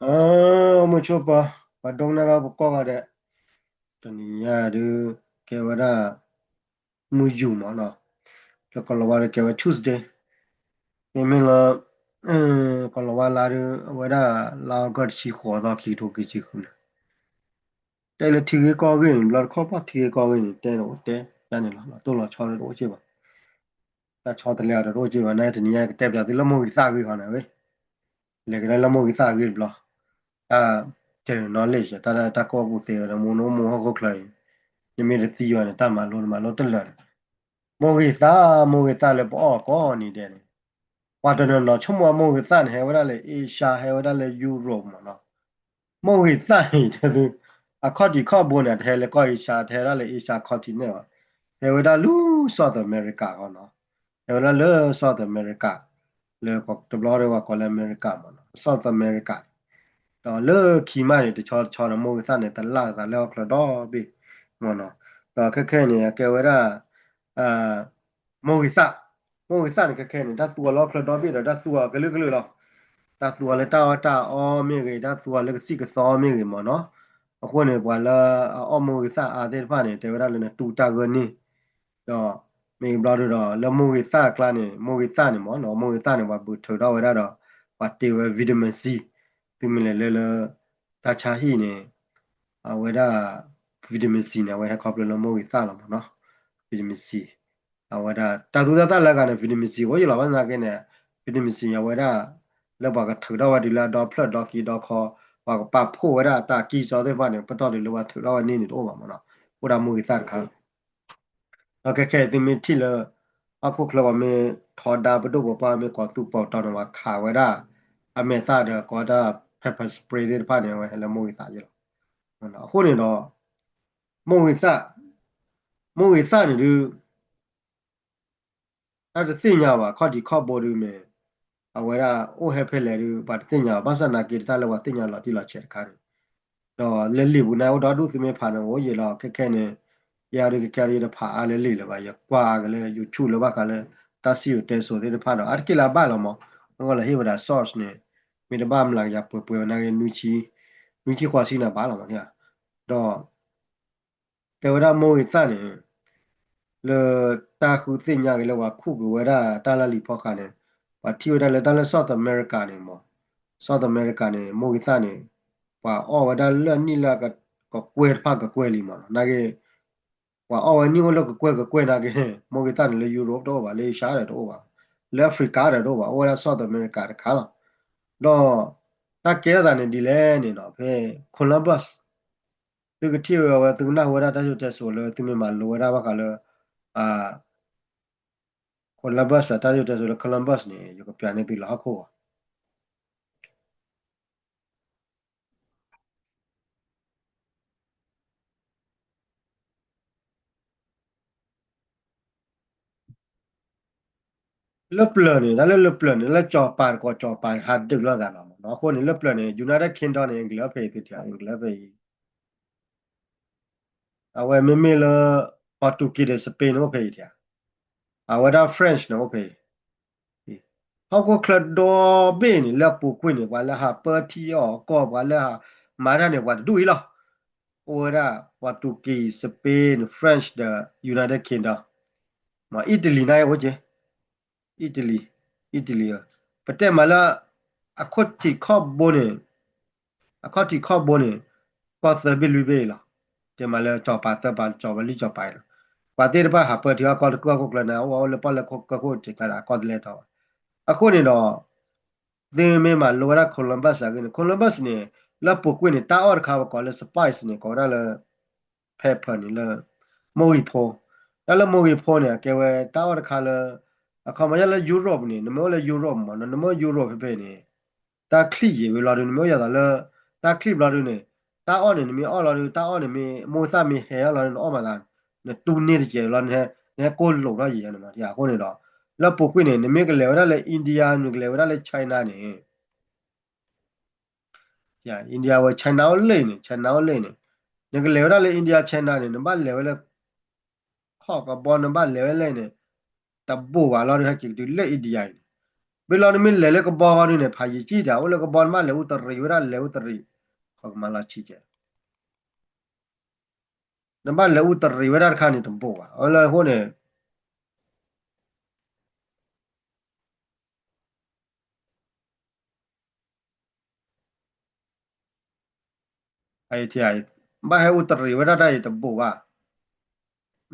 အၢ မုၢ်ဆိပၢၤ ပှၤဒိကနၣ်ဒီးပကိးဂၤဒဲး, တနံၤညါဒုး ကဲဝဲဒၣ် မုၢ်ယူာ်မးနီၤ, လၢကိၤလၤဝါဒီးကဲဝဲ Tuesday, မ့မ့ၢ်လၢ ကိၤလၤဝါလါဒုး အဝဲဒၣ်လါ August တဆံဃိးသီ ခံကထိခံဆံဃုန့ၣ်, တဲလၢထံဂ့ၢ်ကီၢ်ဂ့ၢ်န့ၣ် ဘျီတခီၣ်ပှၤထံဂ့ၢ်ကီၢ်ဂ့ၢ်န့ၣ် တဲန့ၣ်အိၣ်တဲယါန့ၣ်လီၤ, လီၤတိၢ်လီၤဆီဒီးတအိၣ်က့ဘၣ်, တၢ်ဆီတလဲအီၤဒီးတအိၣ်က့ဘၣ်, နတနံၤညါကတဲပျးသုလၢမိၢ်ဂ့ၤသၣ်ဂ့ၢ်ဃီန့ၣ်ဝဲ, လဲၤကဒါလၢမိၢ်ဂ့ၤသၣ်ဂ့ၢ်တဘျီ, တၢ် general knowledge တၢ် တၢ်ကူၣ်ဘၣ်ကူၣ်သ့ဝဲဒီး မ့ၢ်နအိၣ်မူဟီၣ်ခိၣ်ချၢအံၤ, နမ့ၢ်တသံဘၣ်န့ၣ် တၢ်မၤလိနမၤလိတလၢာ်ဒီး, မိၢ်ဂ့ၤသၣ် မိၢ်ဂ့ၤသၣ်လၢပအီၣ်ကိးနံၤဒဲးန့ၣ်, ပှၤတနီၤနီၤဆိကမိၣ်မိၢ်ဂ့ၤသၣ်န့ၣ် ဟဲဝဲဒၣ်လၢ Asia ဟဲဝဲဒၣ်လၢ Europe မးနီၤ, မိၢ်ဂ့ၤသၣ်န့ၣ်တဲသု, အခီၣ်ထံးခီၣ်ဘိန့ၣ် တဟဲလၢကီၢ် Asia တဟဲဒၣ်လၢ Asia continent ဘၣ်, ဟဲဝဲဒၣ်လၢ South America ဃီနီၤ, ဟဲဝဲဒၣ်လၢ South America, လၢတဘျီဒီးပှၤကိးလၢ America မးနီၤ South America န့ၣ်, ဒီးလၢခံမးန့ၣ် တဆီတဆီဒီး မိၢ်ဂ့ၤသၣ်န့ၣ် တလၢ်သးလၢဟီၣ်ချၢဒီဘ့ၣ်မးနီၤ, ဒီးခဲခဲအံၤန့ၣ် အကဲဝဲဒၣ် မိၢ်ဂ့ၤသၣ်, မိၢ်ဂ့ၤသၣ်န့ၣ် ခဲခဲအံၤန့ၣ် တၢ်သူအီၤလၢဟီၣ်ချၢဒီဘ့ၣ်ဒီး တၢ်သူအီၤကလုာ်ကလုာ်လီၤ, တၢ်သူအီၤလၢတၢ်အီၣ်တၢ်အီမ့ၢ်ဂ့ၤ တၢ်သူအီၤလၢကသံၣ်ကသီမ့ၢ်ဂ့ၤမးနီၤ, အဃိန့ၣ် ပှၤလၢအအီၣ်မိၢ်ဂ့ၤသၣ်အါသ့ၣ်တဖၣ်န့ၣ် တဲဝဲဒၣ်လၢနတူၢ်တၢ်ဂၢၢ်န့ၣ်, ဒီးမ့ၢ်ဘျီဒုးဒီး လၢမိၢ်ဂ့ၤသၣ်အကျါန့ၣ် မိၢ်ဂ့ၤသၣ်န့ၣ်မးနီၤ မိၢ်ဂ့ၤသၣ်န့ၣ် ပှၤဘုးထုးထီၣ်ဝဲဒၣ်ဒီး ပှၤတ့ဝဲ vitamin C, သုမ့ၢ်လဲၤလၢလၢ တၢ်ဆါဟံၣ်န့ၣ် အဝဲဒၣ် vitamin C န့ၣ် အဝဲဟဲခီဖျိလၢမိၢ်ဂ့ၤသၣ်လီၤမးနီၤ, vitamin C, အဝဲဒၣ် တၢ်သူတၢ်သၣ်လၢအဂၤန့ၣ် vitamin C အိၣ်ယံၤလီၤ ဘၣ်ဆၣ်သနာ်က့န့ၣ် vitamin C အဝဲဒၣ် လၢပှၤကထုးထီၣ်ဝဲတုၤလၢအဒီဖျၢၣ်ဒီကံဒီခီ, ပှၤကပာ်ဖှိၣ်ဝဲဒၣ်တၢ်ကံၢ်စီသ့ၣ်တဖၣ်န့ၣ် ပတီၢ်တုၤလၢပှၤထုးထီၣ်ဝဲန့ၢ်န့ၣ်တအိၣ်ဘၣ်မးနီၤ, အိၣ်ဒၣ်မိၢ်ဂ့ၤသၣ်တခါလီၤ. ဒီးခဲခဲအံၤသုမ့ၢ်ထံၣ်လၢ ဟီၣ်ခိၣ်ချၢပှၤမ့ၢ်ထီဒါပဒိၣ်ပပှၢ်မ့ၢ်ကိးသူၣ်ပိာ်တီၤန့ၣ် ပှၤခးဝဲဒၣ် အမဲာ်သၣ်ဒီးကိးဝဲဒၣ် pepper spray သ့ၣ်တဖၣ်န့ၣ် အဝဲဟဲလၢမိၢ်ဂ့ၤသၣ်ယဲလီၤ. အဃိန့ၣ်ဒီး မိၢ်ဂ့ၤသၣ်, မိၢ်ဂ့ၤသၣ်န့ၣ်ဒုး တၢ်တသ့ၣ်ညါဘၣ် ခီၣ်ထံးခီၣ်ဘိဒုးမ့ၢ် အဝဲဒၣ်အိၣ်ဟဲဖဲလဲၣ်ဒုး ပှၤတသ့ၣ်ညါဘၣ် ဘၣ်ဆၣ်သနာ်က့ တၢ်လၢပှၤသ့ၣ်ညါလီၤတံၢ်လီၤဆဲးတခါန့ၣ်, ဒီးလၢလံာ်ပူၤန့ၣ်အိၣ်ဒီဒူၣ် သုမ့ၢ်ဖးန့ၣ် အိၣ်ယံၤလီၤ ခဲခဲန့ၣ်, ယၤဒုးကကဲဒုးယတဖးအါလၢလံာ်လၢၤဘၣ် ယကွၢ်က့ၤလၢ YouTube လၢဘၣ်ဃးလၢ တၢ်စံၣ်စိၤတဲစိၤသ့ၣ်တဖၣ်ဒီး အါတက့ၢ်လၢအဘၣ်လီၤမး, အဂီၢ်လၢဟ့ၣ်ဝဲဒၣ် source န့ၣ် မ့ၢ်တဘၣ်မျးကယၤပှဲၤပှဲၤဝဲနာ်က့ နွံဆံ, နွံဆံဃိးဆံန့ၣ်ဘၣ်လီၤမး, ဒီး တဲဝဲဒၣ်မိၢ်ဂ့ၤသၣ်န့ၣ် လၢတၢ်ဃုသ့ၣ်ညါက့ၤလၢပှၤခူၣ်က့ၤဝဲဒၣ်တၢ်လၢလံာ်ဖီဃးန့ၣ်, ပှၤထံၣ်ဝဲဒၣ်လၢတၢ်လၢ South America န့ၣ်မး, South America န့ၣ် မိၢ်ဂ့ၤသၣ်န့ၣ် ပှၤအီၣ်ဝဲဒၣ်လၢနံၣ်လၢကကွဲၢ်တဖၣ်ကကွဲၢ်လံမးနီၤ, နာ်က့ ပှၤအီၣ်ဝဲနံၣ်အိၣ်လၢကကွဲၢ်ကကွဲၢ်နာ်က့ မိၢ်ဂ့ၤသၣ်န့ၣ် လၢ Europe တအိၣ်ဘၣ်, လၢ Asia ဒီးတအိၣ်ဘၣ်, လၢ Africa ဒီးတအိၣ်ဘၣ်, အိၣ်ဝဲဒၣ် South America တခါလီၤ. ဒီး တၢ်ကဲထီၣ်သးန့ၣ်ဒ်လဲၣ်န့ၣ်ဒီး ဖဲ Columbus သုကထံၣ်ဝဲ အဝဲသုကနၢ်ဟူဝဲဒၣ်တၢ်စံၣ်စိၤတဲစိၤလၢသုမ့ၢ်မၤလိဝဲဒၣ်ဘၣ်ဃးလၢ Columbus တၢ်စံၣ်စိၤတဲစိၤလၢ Columbus န့ၣ် ယကပျးန့ၢ်သုလၢဟီၣ်ခိၣ်ဂီၤ လၢပျၢၤန့ၣ် တၢ်လၢလၢပျၢၤန့ၣ် လၢကၠီၤပၤတကိးကၠီၤပၤဟးဒုးလိာ်သးလီၤမးနီၤ, အဃိန့ၣ် လၢပျၢၤန့ၣ် United Kingdom န့ၣ် English အိၣ်ဖဲအံၤသုထံၣ် English အိၣ်ဖဲအံၤ အဝဲမ့မ့ၢ်လၢ Portuguese ဒီး Spain န့ၣ်အိၣ်ဖဲအံၤထံၣ်ဧါ, အဝဲဒၣ် French န့ၣ်အိၣ်ဖဲအံၤ, ဟီၣ်ခိၣ်ချၢဒီဘ့ၣ်န့ၣ် လၢအပူၤကွံာ်န့ၣ် ပှၤလၢဟးပၢထံအီၣ်အီၣ်ကီၢ် ပှၤလၢဟးမၤတၢ်န့ၣ် ပှၤတဒူၣ်အံၤလီၤ. အိၣ်ဝဲဒၣ် Portuguese, Spain, French ဒီး United Kingdom, မ့ၢ် Italy န့ၣ်အိၣ်က့ၤ Italy, Italy ပတဲမးလၢ အခီၣ်ထံးခီၣ်ဘိန့ၣ် အခီၣ်ထံးခီၣ်ဘိန့ၣ် ကီၢ်သၢဘ့ၣ်လွံၢ်ဘ့ၣ်အံၤလီၤ. တဲမးလၢကၠီၤပၤသၢပၤ ကၠီၤပၤလွံၢ်ကၠီၤပၤအံၤလီၤ. ပှၤသ့ၣ်တဖၣ်ဟးပၢထံအီၣ်ကီၢ်လၢကီၢ်ခိၣ်ကျၢၢ်န့ၣ် အိၣ်အိၣ်လၢပီၣ်လဲၣ်ကီၢ်ခိၣ်တကျါဒီး အကီၢ်တလဲၤထီၣ်ဘၣ်. အဃိန့ၣ်ဒီး သုမ့ၢ်မၤလိဝဲဒၣ် Columbus အဂ့ၢ်န့ၣ် Columbus န့ၣ် လၢပူၤကွံာ်န့ၣ် တၢ်အီၣ်တခါပကိးလၢ spice န့ၣ် ကိးဝဲဒၣ်လၢ pepper န့ၣ်လၢ မိၢ်ဂံၢ်ဖိ, တၢ်လၢမိၢ်ဂံၢ်ဖိန့ၣ် အကဲဝဲတၢ်အီၣ်တခါလၢ အခီပညီလၢ Europe န့ၣ် နမ့ၢ်အိၣ်လၢ Europe မး နမ့ၢ် Europe ဖဲဖဲန့ၣ် တၢ်ချံၣ်ယံာ်ဝံၤလီၤဒုး နမ့ၢ်အိၣ်ယၤသးလၢ တၢ်ချံၣ်ဘျီဒုးန့ၣ် တၢ်အီၣ်န့ၣ် နမ့ၢ်အီၣ်လီၤဒုး တၢ်အီၣ်န့ၣ်မ့ၢ် မိၢ်သၣ်မ့ၢ်ဟဲအီၣ်လီၤဒုး နအီၣ်မးသး နတူၢ်န့ၢ်တကဲးလီၤ နဟဲကိၢ်လိာ်ထီၣ်ယံာ်န့ၣ်မး အဃိန့ၣ်ဒီး လၢပူၤကွံာ်န့ၣ် နမ့ၢ်ကလဲၤဝဲဒၣ်လၢ India နကလဲၤဝဲဒၣ်လၢ China န့ၣ် India ဝဲ China အိၣ်လၢန့ၣ် China အိၣ်လၢန့ၣ် နကလဲၤဝဲဒၣ်လၢ India China န့ၣ် နဘၣ်လဲၤဝဲလၢ ခီၣ်ကဘီ နဘၣ်လဲၤဝဲလၢန့ၣ် တဘိးဘၣ်လီၤဒုး ဟဲက့ၤကတုၤလၢ India အံၤန့ၣ် ဘၣ်လီၤနမ့ၢ်လဲၤလၢကဘီဃီဒုန့ၣ် ဖးယံာ်ကံၢ်တၢ် အိၣ်လၢကဘီ နဘၣ်လဲၤအူတရံးဝဲဒၣ် လဲၤအူတရံး ခီကမၤလီၤဆံးကဲ နဘၣ်လဲၤအူတရံးဝဲဒၣ်တခါန့ၣ်တဘိးဘၣ် အလၢအဃိန့ၣ် ဘၣ်ဟဲအူတရံးဝဲဒၣ်တၢ်အံၤတဘိးဘၣ်.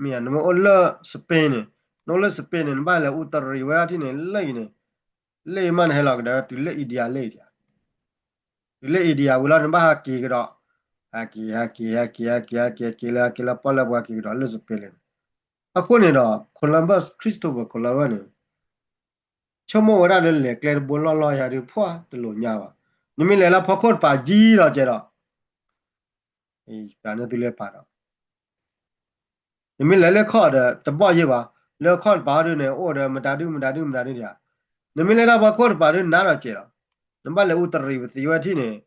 မ့ၢ်နမ့ၢ်အိၣ်လၢ Spain န့ၣ် နအိၣ်လၢ Spain န့ၣ် နဘၣ်လဲၤအူတရံးဝဲဒၣ်ထံၣ်န့ၣ် လၢအံၤန့ၣ် လၢအံၤမးနဟဲလီၤကဒီး တုၤလၢ India လၢအံၤ တုၤလၢ India ဝံၤလီၤ နဘၣ်ဟးက့ၤကဒီး ဟဲက့ၤ ဟဲက့ၤ ဟဲက့ၤ ဟဲက့ၤ ဟဲက့ၤ က့ၤလၢ ဟဲက့ၤလၢပီၣ်လဲၣ်ပှၤက့ၤကဒီးလၢ Spain လၢန့ၣ် အဃိန့ၣ်ဒီး Columbus Christopher Columbus န့ၣ် ဆိကမိၣ်ဝဲဒၣ်လၢလဲၤကျဲတဘိလီၢ်လီၢ်ယၤဒုး ဖှၢ်တလိာ်ညါဘၣ်. နမ့ၢ်လဲၤလၢဖီခိၣ်တပၤကံလီၤကဲဒီး ပနသုလၢပာ်ဒီး နမ့ၢ်လဲၤလၢခီၣ်ဒီးတဘီၣ်ယဲၢ်ဘၣ်, လၢခီၣ်တပၤဟီဒုန့ၣ် အိၣ်ဒီးမတၤဒုမတၤဒုမတၤဒုဒံးဧါ. နမ့ၢ်လဲၤတၢ်ဖီခိၣ်တပၤဒုနးဒီးကဲဒီး နဘၣ်လဲၤအူတရံးပသံဝဲထံၣ်န့ၣ်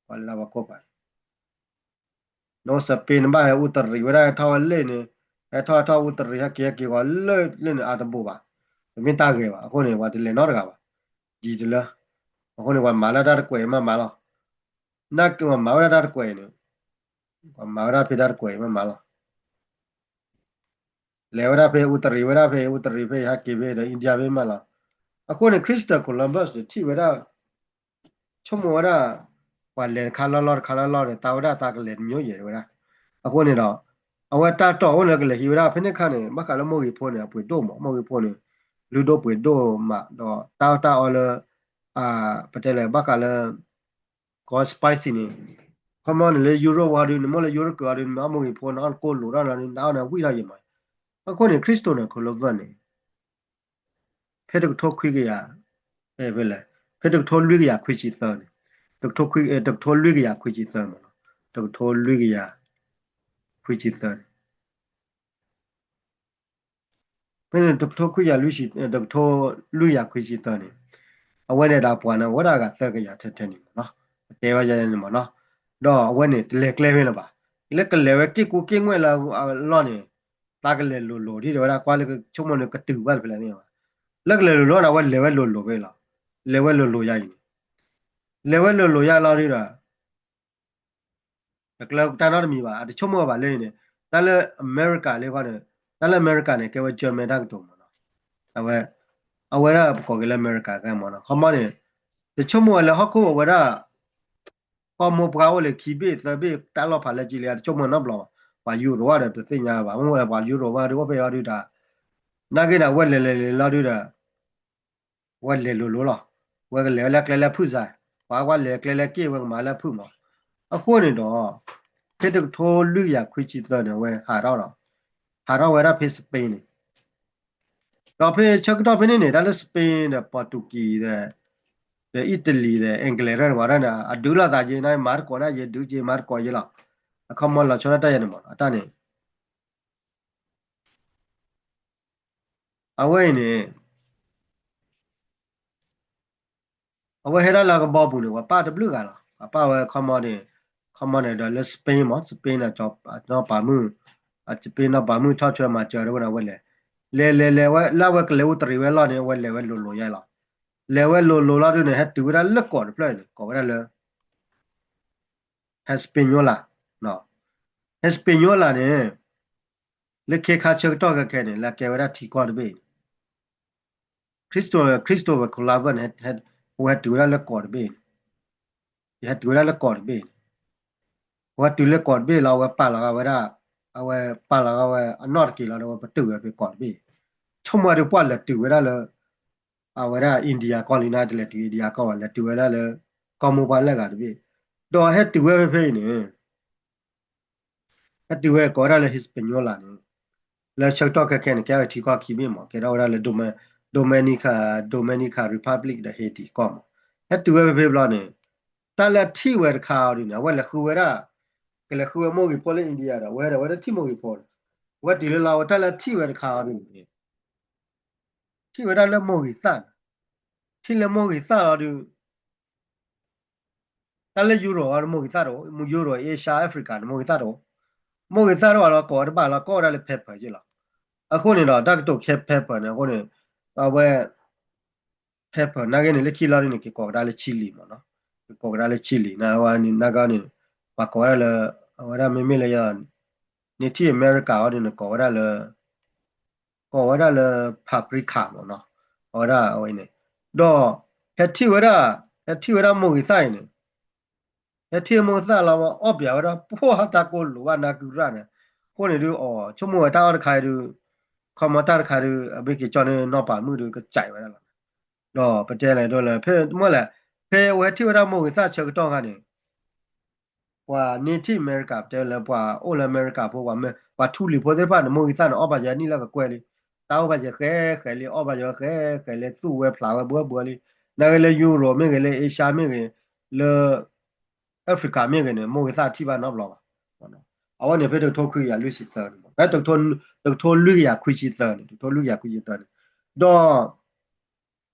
ပှၤလၢဖီခိၣ်ပၤ နအိၣ် Spain နဘၣ်ဟဲအူတရံးဝဲဒၣ် ဟဲထီၣ်ဝဲလၢန့ၣ် ဟဲထီၣ်ဟဲထီၣ်အူတရံး ဟဲက့ၤဟဲက့ၤဂီၤလၢလၢန့ၣ်အါတဘိးဘၣ်. တမ့ၢ်တၢ်ဂဲၤဘၣ်. အဃိန့ၣ် ပှၤတလဲၤနီတဂၤဘၣ်. ယံၤတလၢ. အဃိန့ၣ် ပှၤမၤလၢတၢ်တကွဲးမးမၤလီၤ. နကပှၤမၤဝဲဒၣ်တၢ်တကွဲးအံၤန့ၣ် ပှၤမၤဝဲဒၣ်ဖဲတၢ်တကွဲးအံၤမးမၤလီၤ. လဲၤဝဲဒၣ်ဖဲအူတရံးဝဲဒၣ်ဖဲ အူတရံးဖဲဟဲက့ၤဖဲဒီး India ဖဲမးလီၤ. အဃိန့ၣ် Christopher Columbus န့ၣ် ထံၣ်ဝဲဒၣ် ဆိကမိၣ်ဝဲဒၣ် ပှၤလဲၤတခါလီၢ်လီၢ်တခါလီၢ်လီၢ်ဒီး သးဝဲဒၣ်သးကလဲၤတမျိုးယဲၢ်ဝဲဒၣ်. အဃိန့ၣ်ဒီး အဝဲတၢ်တီၢ်အိၣ်န့ၣ်ကလဲၤဟံးဝဲဒၣ်ဖဲန့ၣ်ခါန့ၣ် ဘၣ်ဃးလၢမိၢ်ဂ့ၤဖိန့ၣ် အပှ့ၤဒိၣ်မး မိၢ်ဂ့ၤဖိန့ၣ် လုၢ်ဒိၣ်ပှ့ၤဒိၣ်မးဒီး တၢ်အီၣ်တၢ်အီလၢ ပတဲလဲၣ် ဘၣ်ဃးလၢ ကီ spicy န့ၣ် ခီမီန့ၣ်လၢ Europe ဝဲဒု နမ့ၢ်လၢ Europe ကီၢ်ဒု နမ့ၢ်အီၣ်မိၢ်ဂ့ၤဖိ နအီၣ်ကိၢ်လိာ်ထီၣ်လီၤဒု နအီၣ်န့ၣ်ဝံၣ်ထီၣ်ယဲၢ်မး. အဃိန့ၣ် Christopher Columbus န့ၣ် ဖဲတကထိခွံကယၤ ဖဲလဲၣ် ဖဲတကထိလွံၢ်ကယၤခွံဆံသၢန့ၣ် တကထိခွံ တကထိလွံၢ်ကယၤခွံဆံသၢမးနီၤ တကထိလွံၢ်ကယၤခွံဆံသၢန့ၣ် ဖဲန့ၣ်တကထိခွံကယၤလွံၢ်ဆံ တကထိလွံၢ်ကယၤခွံဆံသၢန့ၣ် အဝဲန့ၣ်ဒီးပှၤန့ၣ် အိၣ်ဝဲဒၣ်အဂၤသၢကယၤထဲထဲန့ၣ်မးနီၤ ပတဲဝဲယဲန့ၣ်မးနီၤ ဒီးအဝဲန့ၣ်တလဲၤကျဲဖဲလၢၤဘၣ် လၢကလဲၤဝဲက့ၢ်ကူက့ၢ်ငွဲၣ်လၢအလီၢ်န့ၣ် သးကလဲၤလိၤလိၤဒ်ဝဲဒၣ်ကွၢ်လၢကဆိကမိၣ်န့ၣ်ကတုၤဘၣ်တဖဲလဲၣ်သ့ၣ်ဘၣ် လၢကလဲၤလိၤလိၤန့ၣ် အဝဲလဲၤဝဲလိၤလိၤဖဲလီၤ လဲၤဝဲလိၤလိၤယါအံၤန့ၣ် လဲၤဝဲလိၤလိၤယါလီၤဒုဒီး တကျၢၤတၢ်နီတမံၤဘၣ် အတဆိကမိၣ်ဘၣ်လၢန့ၣ် တၢ်လၢ America လၢခီန့ၣ် တၢ်လၢ America န့ၣ် ကဲဝဲ German တၢ်ကတိၤမးနီၤ အဝဲ အဝဲဒၣ်ပကိးက့ၤလၢ America ကဲမးနီၤ ခီမီန့ၣ် တဆိကမိၣ်ဝဲလၢဟီၣ်ခိၣ်ဝဲဒၣ် ကီၢ်မိၢ်ပှၢ်အိၣ်လၢခံဘ့ၣ်သၢဘ့ၣ်တၢ်လီၢ်ဖးလဲၢ်ကံလံ တဆိကမိၣ်နီတဘျီဘၣ် ပှၤယူရိၤဝဲဒီးတသ့ၣ်ညါဘၣ် မ့ၢ်ဝဲပှၤယူရိၤဝဲဒုအိၣ်ဖဲအံၤဒုဒီး နာ်က့န့ၣ် အဝဲလဲၤလဲၤလဲၤလီၤဒုဒီး ဝဲလဲၤလိၤလိၤလီၤ. ဝဲကလဲၤဝဲလၢကျဲလၢဖုၣ်စါ, ပှၤဝဲလဲၤကျဲလၢက့ၢ် ဝဲကမၤလၢဖုၣ်မး. အဃိန့ၣ်ဒီး ဖဲတကထိလွံၢ်ကယၤခွံဆံသၢန့ၣ် အဝဲဟးထီၣ်ဒီး ဟးထီၣ်ဝဲဒၣ်ဖဲ Spain န့ၣ်, ဒီးဖဲဆၢကတီၢ်ဖဲန့ၣ်န့ၣ် တၢ်လၢ Spain ဒီး Portuguese ဒီး ဒီး Italy ဒီး England ရၢၢ်န့ၣ် ပှၤဒၣ်န့ၣ် အဒုးလိာ်သးယဲ မၤတကိးဒၣ်ယဲ ဒုးယဲ မၤတကိးယဲလီၤ. အခီမီလီၤဆီဒၣ်တၢ်ယဲန့ၣ်မး အတၢ်န့ၣ် အဝဲအံၤန့ၣ် အဝဲဟဲဒၣ်လၢကဘီပူၤန့ၣ် ပှၤပာ်တဘျုးဂၤလီၤ. ပှၤပာ်ဝဲခီမီန့ၣ်, ခီမီန့ၣ်ဒီးလၢ Spain မး, Spain နီၢ်ပၤမုၣ်, Spain နီၢ်ပၤမုၣ်ထီၣ်ဆွဲမၤစၢၤဝဲန့ၣ် အဝဲလဲၤ, လဲၤလဲၤလဲၤဝဲ လၢအဝဲကလဲၤအူတရံးဝဲအလီၢ်န့ၣ် အဝဲလဲၤဝဲလိၤလိၤယါလီၤ. လဲၤဝဲလိၤလိၤလီၤဒုန့ၣ် ဟဲတုၤဝဲဒၣ်လၢကီးတဖျၢၣ်န့ၣ် ကိးဝဲဒၣ်လၢ Hispaniola, Hispaniola န့ၣ် လၢခဲခါဆၢကတီၢ်ခဲခဲန့ၣ် လၢကဲဝဲဒၣ်ထံကီၢ်တဘ့ၣ်န့ၣ် Christo, Christopher Columbus န့ၣ် အဝဲဟဲတုၤဝဲဒၣ်လၢကီးတဘ့ၣ်န့ၣ်, ယဟဲတုၤဝဲဒၣ်လၢကီးတဘ့ၣ်န့ၣ်, အဝဲတုၤလၢကီးတဘ့ၣ်လီၤ အဝဲပာ်လီၤဂာ်ဝဲဒၣ်, အဝဲပာ်လီၤဂာ်ဝဲအနီၢ်တက့ၢ်လီၤဒီး အဝဲပတုာ်ဝဲဖဲကီးတဘ့ၣ်, ဆိကမိၣ်ဝဲဒုးပှၢ်လဲၤတုၤဝဲဒၣ်လၢ အဝဲဒၣ် India ကီၢ်လံန့ၣ် တလဲၤတုၤ India ကီၢ်ဘၣ် လဲၤတုၤဝဲဒၣ်လၢ ကီၢ်မိၢ်ပှၢ်လၢအဂၤတဘ့ၣ်, ဒီးဟဲတုၤဝဲဖဲဖဲအံၤန့ၣ် ဟဲတုၤဝဲကိးဝဲဒၣ်လၢ Hispaniola န့ၣ်, လၢဆၢကတီၢ်ခဲခဲန့ၣ် ကဲဝဲထံကီၢ်ခံဘ့ၣ်မး ကဲထီၣ်ဝဲဒၣ်လၢ Dome, Dominica, Dominican Republic ဒီး Haiti ကီၢ်မး, ဟဲတုၤဝဲဖဲဖဲဘျီန့ၣ်, တၢ်လၢအထံၣ်ဝဲတခါအီၤဒုန့ၣ် အဝဲလဲၤဃုဝဲဒၣ်, ကလဲၤဃုဝဲမိၢ်ဂ့ၤဖိလၢ India ဒီး အဝဲဒီး အဝဲတထံၣ်မိၢ်ဂ့ၤဖိန့ၣ်, အဝဲတုၤလၢလီၤ အဝဲတၢ်လၢအထံၣ်ဝဲတခါအီၤဒုန့ၣ် ထံၣ်ဝဲဒၣ်လၢမိၢ်ဂ့ၤသၣ်န့ၣ်, ထံၣ်လၢမိၢ်ဂ့ၤသၣ်လီၤဒုး, တၢ်လၢယူရိၤအီၤဒီး မိၢ်ဂ့ၤသၣ်တအိၣ်, ယူရိၤ Asia Africa န့ၣ် မိၢ်ဂ့ၤသၣ်တအိၣ်, မိၢ်ဂ့ၤသၣ်တအိၣ်လီၤ ကိးဝဲတဘၣ်လီၤ ကိးဝဲဒၣ်လၢ pepper ယ့ၢ်လီၤ. အဃိန့ၣ်ဒီး တၢ်ကတိၤခဲ pepper န့ၣ် အဃိန့ၣ်, အဝဲ pepper နာ်က့န့ၣ် လၢခံလီၤဒုန့ၣ် က့ၤကိးကဒါလၢ chili မ့ၢ်နီၤ, က့ၤကိးကဒါလၢ chili နာ်ဝဲန့ၣ် နာ်က့န့ၣ် ပှၤကိးဝဲဒၣ်လၢ အဝဲဒၣ်မ့မ့ၢ်လၢယ Native America အီၤဒုန့ၣ် ကိးဝဲဒၣ်လၢ ကိးဝဲဒၣ်လၢ paprika မ့ၢ်နီၤ, အဝဲဒၣ်အဝဲန့ၣ်, ဒီး ဟဲထံၣ်ဝဲဒၣ် ဟဲထံၣ်ဝဲဒၣ်မိၢ်ဂ့ၤသၣ်အံၤန့ၣ် ဟဲထံၣ်မိၢ်ဂ့ၤသၣ်လီၤ အီၣ်ပၠးဝဲဒၣ် ပှၢ်တၢ်ကိၢ်လိာ်ဘၣ်နၢ်ကုရၣ်န့ၣ်, အဃိန့ၣ်ဒုး အီၤ ဆိကမိၣ်ဝဲတၢ်အီၣ်တခါအံၤဒုး ခီမီတၢ်တခါဒုး အမ့ၢ်က့ၤကၠီန့ၣ် နီၢ်ပၤမုၣ်ဒုးကစဲးဝဲဒၣ်လီၤ. ဒီးပတဲလဲၣ်ဒိလၢ ဖဲမ့ၢ်လဲၣ်, ဖဲအဝဲထံၣ်ဝဲဒၣ်မိၢ်ဂ့ၤသၣ်ဆၢကတီၢ်ခါန့ၣ် ပှၤ Native America ပတဲလၢပှၤအိၣ်လၢအမဲရကၤဖိ ပှၤထူလံၤဖိသ့ၣ်တဖၣ်န့ၣ် မိၢ်ဂ့ၤသၣ်န့ၣ် အီၣ်ဘၣ်ယဲနံၣ်လၢကကွဲၢ်လံ, တၢ်အိၣ်ဘၣ်ယဲဃဲဃဲလံ, အီၣ်ဘၣ်ယဲဃဲဃဲလံ, သူၣ်ဝဲဖျးဝဲဘှီဘှီလံ, နာ်က့လၢ Europe မ့ၢ်ဂ့ၤ, လၢ Asia မ့ၢ်ဂ့ၤ, လၢ Africa မ့ၢ်ဂ့ၤန့ၣ် မိၢ်ဂ့ၤသၣ်ထံၣ်ဘၣ်နီတဘျီဘၣ်. အဝဲန့ၣ်ဖဲတကထိခွံကယၤလွံၢ်ဆံသၢန့ၣ်, ဖဲတကထိလွံၢ်ကယၤခွံဆံသၢန့ၣ်, တကထိလွံၢ်ကယၤခွံဆံသၢန့ၣ်,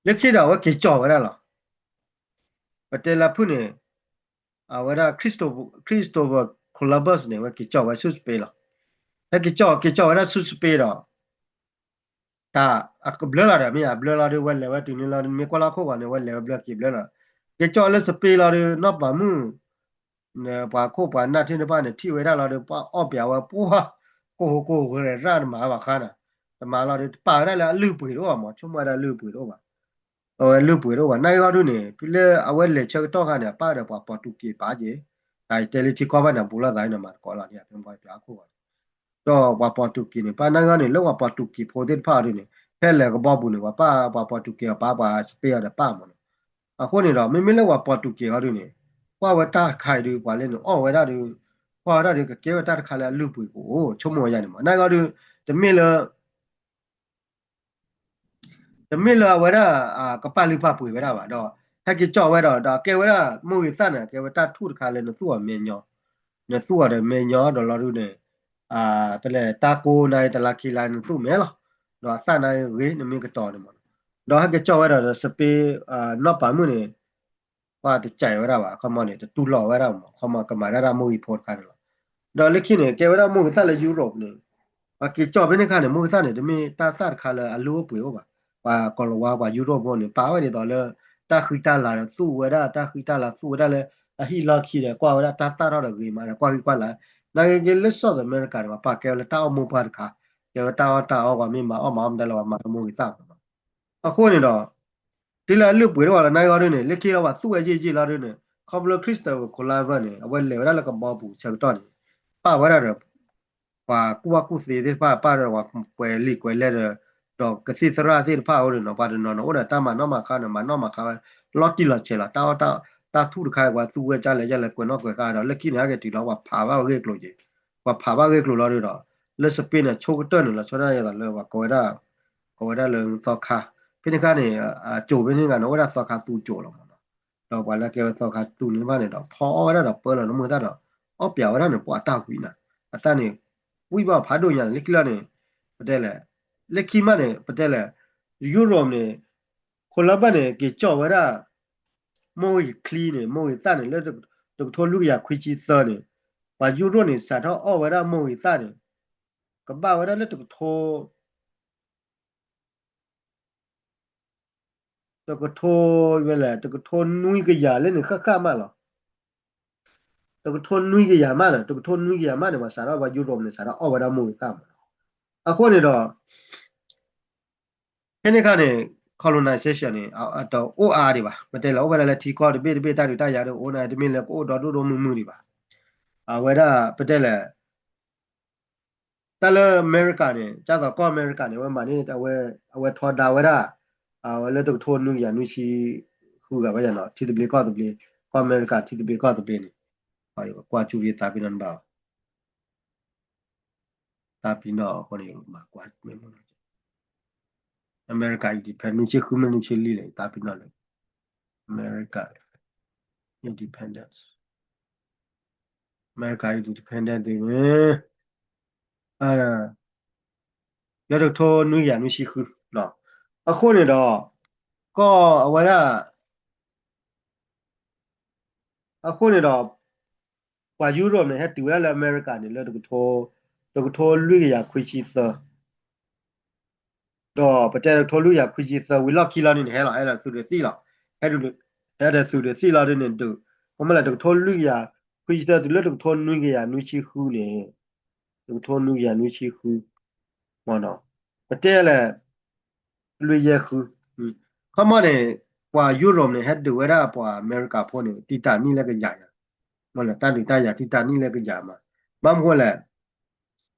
ဒီး လၢခံဒီးအဝဲက့ၤကၠီဝဲဒၣ်လီၤ. ပတဲလၢဖုၣ်န့ၣ် အဝဲဒၣ် Christopher Columbus န့ၣ် အဝဲက့ၤကၠီဝဲဆူ Spain လီၤ. ဟဲက့ၤကၠီ က့ၤကၠီဝဲဒၣ်ဆူ Spain ဒီး တၢ်အကဘျၢလီၤဒီး မ့ၢ်အဘျၢလီၤဒုး ဝဲလဲၤဝဲတုၤန့ၣ်လီၤ မ့ၢ်ကွၢ်လၢခိၣ်ဂီၤန့ၣ် ဝဲလဲၤဝဲဘျၢက့ၤဘျၢလီၤ. က့ၤကၠီလၢ Spain လီၤဒုး နီၢ်ပၤမုၣ် ပှၤခိၣ်ပှၤနၢ်ထံၣ်တဖၣ်န့ၣ် ထံၣ်ဝဲဒၣ်လီၤဒုး ပှၤအီၣ်ပၠးဝဲပှၢ် ကိၢ်ဟိကိၢ်ဂဲၤရၣ်တမၤဘၣ်ဃါန့ၣ်, တမၤလီၤဒုး တပာ်ဝဲဒၣ်လၢအလုၢ်ပှ့ၤတအိၣ်ဘၣ်မး, ဆိကမိၣ်ဝဲဒၣ်လုၢ်ပှ့ၤတအိၣ်ဘၣ်. အဝဲလုၢ်ပှ့ၤတအိၣ်ဘၣ် နာ်ဂ့ၤဂီၢ်ဒုန့ၣ် ဖဲလၢအဝဲလဲၤဆၢကတီၢ်ခါန့ၣ် အပၢ်ဒီးပှၤ Portuguese ပာ်က့ၤ, တၢ်တဲလၢထံကီၢ်ဘၣ်န့ၣ် ဘူးလိာ်သးန့ၣ် မၤသကိးလီၤန့ၣ် ဖဲမ့ၢ်ပှၤပၠးခိၣ်ဂီၤန့ၣ် ဒီးပှၤ Portuguese န့ၣ် ပၢ်နာ်ဂ့ၤဂီၢ်န့ၣ် လၢပှၤ Portuguese ဖိသ့ၣ်တဖၣ်အီၤဒုန့ၣ် ဖဲလဲၤကဘီပူၤန့ၣ် ပှၤပၢ်ပှၤ Portuguese အီၤပၢ်ပှၤ Spain အီၤဒီးပၢ်မးန့ၣ်, အဃိန့ၣ်ဒီး မ့မ့ၢ်လၢပှၤ Portuguese အီၤဒုန့ၣ် ကွၢ်ဝဲတၢ်တခါအံၤဒုး ပှၤလၢန့ၣ်အီၣ်ဝဲဒၣ်ဒုး ကွၢ်ဝဲဒၣ်ဒုး ကကဲဝဲတၢ်တခါလၢအလုၢ်ပှ့ၤကအိၣ် ဆိကမိၣ်ဝဲယါန့ၣ်မး နာ်ဂ့ၤဂီၢ်ဒုး တမ့ၢ်လၢ တမ့ၢ်လၢအဝဲဒၣ် ကပာ်လုၢ်ပာ်ပှ့ၤဝဲဒၣ်ဘၣ်ဒီး ဟဲက့ၤကၠီဝဲဒီး ဒီးကဲဝဲဒၣ် မိၢ်ဂ့ၤသၣ်န့ၣ် ကဲဝဲတၢ်ထူၣ်တခါလၢနသူၣ်အီၤမဲာ်ညီ, နသူၣ်အီၤဒီးမဲာ်ညီဒီးလီၤဒုန့ၣ် ပလဲၤတၢ်ကိးနၤတလါခံလါနသူၣ်မဲာ်လီၤ, ဒီးအသၣ်နၤဂ့ၤ နမ့ၢ်ကတီၤန့ၣ်မး, ဒီးဟဲက့ၤကၠီဝဲဒီး Spain နီၢ်ပၤမုၣ်န့ၣ် ပှၤတစဲးဝဲဒၣ်ဘၣ် ခီမီန့ၣ် တတူၢ်လိာ်ဝဲဒၣ်မး ခီမီကမၤတၢ်ဒၣ်မိၢ်ဂ့ၤဖိတခါန့ၣ်လီၤ. ဒီးလၢခံန့ၣ် ကဲဝဲဒၣ်မိၢ်ဂ့ၤသၣ်လၢ Europe န့ၣ် ပှၤက့ၤကၠီဖဲန့ၣ်ခါန့ၣ် မိၢ်ဂ့ၤသၣ်န့ၣ် တမ့ၢ်တၢ်သၣ်တခါလၢအလုၢ်အိၣ်ပှ့ၤအိၣ်ဘၣ်, ပှၤကိၤလၤဝါ ပှၤ Europe ဖိန့ၣ် ပာ်ဝဲဒ်သိးလၢ တၢ်ဃံတၢ်လၤဒီးသူၣ်ဝဲဒၣ် တၢ်ဃံတၢ်လၤသူၣ်ဝဲဒၣ်လၢ အဟံၣ်လီၢ်ခံဒီး ကွၢ်ဝဲဒၣ်တၢ်သၣ်ထီၣ်ဒီးဂ့ၤမးဒီး ကွၢ်ဃံကွၢ်လၤ, နာ်ဂ့ၤက့ၤလၢ South America န့ၣ် ပှၤပာ်ကဲဝဲလၢတၢ်အိၣ်မိၢ်ပှၢ်တခါ, ကဲဝဲတၢ်အီၣ်တၢ်အီ ပှၤမ့ၢ်မၤအီၣ်မၤအီၣ်မတၤလဲၣ် ပှၤမၤလၢမိၢ်ဂ့ၤသၣ်မး အဃိန့ၣ်ဒီး တုၤလၢအလုၢ်ပှ့ၤတအိၣ်လီၤ နာ်ဂ့ၤဂီၢ်ဒုန့ၣ် လၢခံလီၤပှၤသူၣ်ဝဲယံာ်ယံာ်လီၤဒုန့ၣ် ခီဖျိ Christopher Columbus န့ၣ် အဝဲလဲၤဝဲဒၣ်လၢကဘီပူၤဆၢကတီၢ်န့ၣ် ပာ်ဝဲဒၣ်ဒီး ပှၤကူၣ်ဘၣ်ကူၣ်သ့သ့ၣ်တဖၣ် ပာ်ဒီးပှၤကွဲးလံာ်ကွဲးလဲၢ်ဒီး ဒီးကသံၣ်သရၣ်သ့ၣ်တဖၣ်အိၣ်ဒုနီၤ ပှၤတနီၤနီၤအိၣ်ဒီးတၢ်မၤနီၣ်မၤဃါန့ၣ် မၤနီၣ်မၤဃါဝဲ လီၤတံၢ်လီၤဆဲးလီၤ တၢ်အီၣ်တၢ် တၢ်ထူၣ်တခါ ပှၤသူၣ်ဝဲကၢ်လဲၣ်ယဲၢ်လဲၣ်ကွဲးနီၣ်ကွဲးဃါဒီး လၢခံန့ၣ် ဟဲက့ၤတုၤလီၤ ပှၤဖးဘၣ်ဂ့ၢ်ကျိၤက့ၤ ပှၤဖးဘၣ်ဂ့ၢ်ကျိၤလီၤဒုဒီး လၢ Spain န့ၣ် ဆိကတၢၢ်န့ၣ်လီၤ ဆိဒၣ်ယဲသိးလၢပှၤကိးဝဲဒၣ် ကိးဝဲဒၣ်လၢသီခါ ဖဲန့ၣ်ခါန့ၣ် အစိၤဖဲန့ၣ်ဂၤန့ၣ် အိၣ်ဝဲဒၣ်သီခါသူကၠိလီၤမးနီၤ ဒီးပှၤလၢကဲဝဲသီခါသူန့ၣ်တဖၣ်န့ၣ်ဒီး ဖီအီၣ်ဝဲဒၣ်ဒီးပၢလီၤနမိၢ်သၣ်ဒီး အီၣ်ပၠးဝဲဒၣ်န့ၣ် ပှၤအတၢ်ဝံၤနၤ အတၢ်န့ၣ် ဝံၣ်ဘၣ်ဖးဒိၣ်ညါန့ၣ် လၢခံလီၤန့ၣ် ပတဲလဲၣ် လၢခံမးန့ၣ် ပတဲလဲၣ် Europe န့ၣ် Columbus န့ၣ် က့ၤကၠီၣ်ဝဲဒၣ် မိၢ်ဂ့ၤချံန့ၣ် မိၢ်ဂ့ၤသၣ်န့ၣ် လၢတကထိလွံၢ်ကယၤခွံဆံသၢန့ၣ် ပှၤ Europe န့ၣ် စးထီၣ်အီၣ်ဝဲဒၣ်မိၢ်ဂ့ၤသၣ်န့ၣ် ကဘၣ်ဝဲဒၣ်လၢတကထိ တကထိ ဝဲလဲၣ် တကထိနွံကယၤလၢန့ၣ်ဃၣ်ဃၣ်မးလီၤ. တကထိနွံကယၤမးလီၤ တကထိနွံကယၤမးန့ၣ် ပှၤစးထီၣ်ပှၤ Europe န့ၣ် စးထီၣ်အီၣ်ဝဲဒၣ်မိၢ်ဂ့ၤသၣ်မးလီၤ. အဃိန့ၣ်ဒီး ဖဲန့ၣ်ခါန့ၣ် colonization န့ၣ် တအိၣ်အါဒံးဘၣ် ပတဲလဲၣ် အိၣ်ဝဲဒၣ်လၢထံကီၢ်တဘ့ၣ်တဘ့ၣ် တၢ်ဒုးတၢ်ယၤဒုးအိၣ်န့ၣ် တမ့ၢ်လၢကအိၣ်ဒီဒူၣ်ဒိၣ်မုၢ်မုၢ်ဒံးဘၣ်. အဝဲဒၣ် ပတဲလဲၣ် တၢ်လၢ America န့ၣ် ဒ်သိးကီၢ် America န့ၣ် အဝဲမၤန့ၢ် အဝဲထီဒါဝဲဒၣ် အဝဲလၢတကထိနွံကယၤနွံဆံဃုဂၤဘၣ်ယၤနီၤ ထံသဘျ့ကီၢ်သဘျ့ ကီၢ် America ထံသဘျ့ကီၢ်သဘျ့န့ၣ် ကွၢ်ကၠူရံသးပ့ၤနီၣ်နဘၣ် သးပ့ၤနီၣ်အဃိန့ၣ် မၤကွၢ်မ့ၢ်မ့ၢ် America independent နွံဆံဃုမ့ၢ်နွံဆံလံလဲၣ် သးပ့ၤနီၣ်လၢ America independence America independence န့ၣ် လၢတကထိနွံကယၤနွံဆံဃု အဃိန့ၣ်ဒီး ကီၢ်အဝဲဒၣ် အဃိန့ၣ်ဒီး ပှၤ Europe န့ၣ် ဟဲတုၤဝဲဒၣ်လၢ America န့ၣ် လၢတကထိ တကထိလွံၢ်ကယၤခွံဆံသၢ ဒီးပတဲတကထိလွံၢ်ကယၤခွံဆံသၢဝံၤလီၢ်ခံလီၤဒုန့ၣ် ဟဲလီၤ ဟဲလီၤသုးဒီးသံၣ်လီၤ. ဟဲဒုး ဟဲဒီးသုးဒီးသံၣ်လီၤဒုန့ၣ် ဒုး ခီမ့ၢ်လဲၣ် တကထိလွံၢ်ကယၤခွံဆံသၢ တုၤလၢတကထိနွံကယၤနွံဆံဃုန့ၣ် တကထိနွံကယၤနွံဆံဃု မ့ၢ်နီၤ ပတဲလဲၣ် လွံၢ်ယဲၢ်ဃု ခီမ့ၢ်န့ၣ် ပှၤယူရိးန့ၣ် ဟဲဒုးဝဲဒၣ်ပှၤအမဲရကၤဖိန့ၣ် တံၢ်တၢ်နံၣ်လၢကယၤယၤ မ့ၢ်လဲၣ် တၢ်ဒုးတၢ်ယၤတံၢ်တၢ်နံၣ်လၢကယၤမး ဘၣ်မနုၤဃိလဲၣ်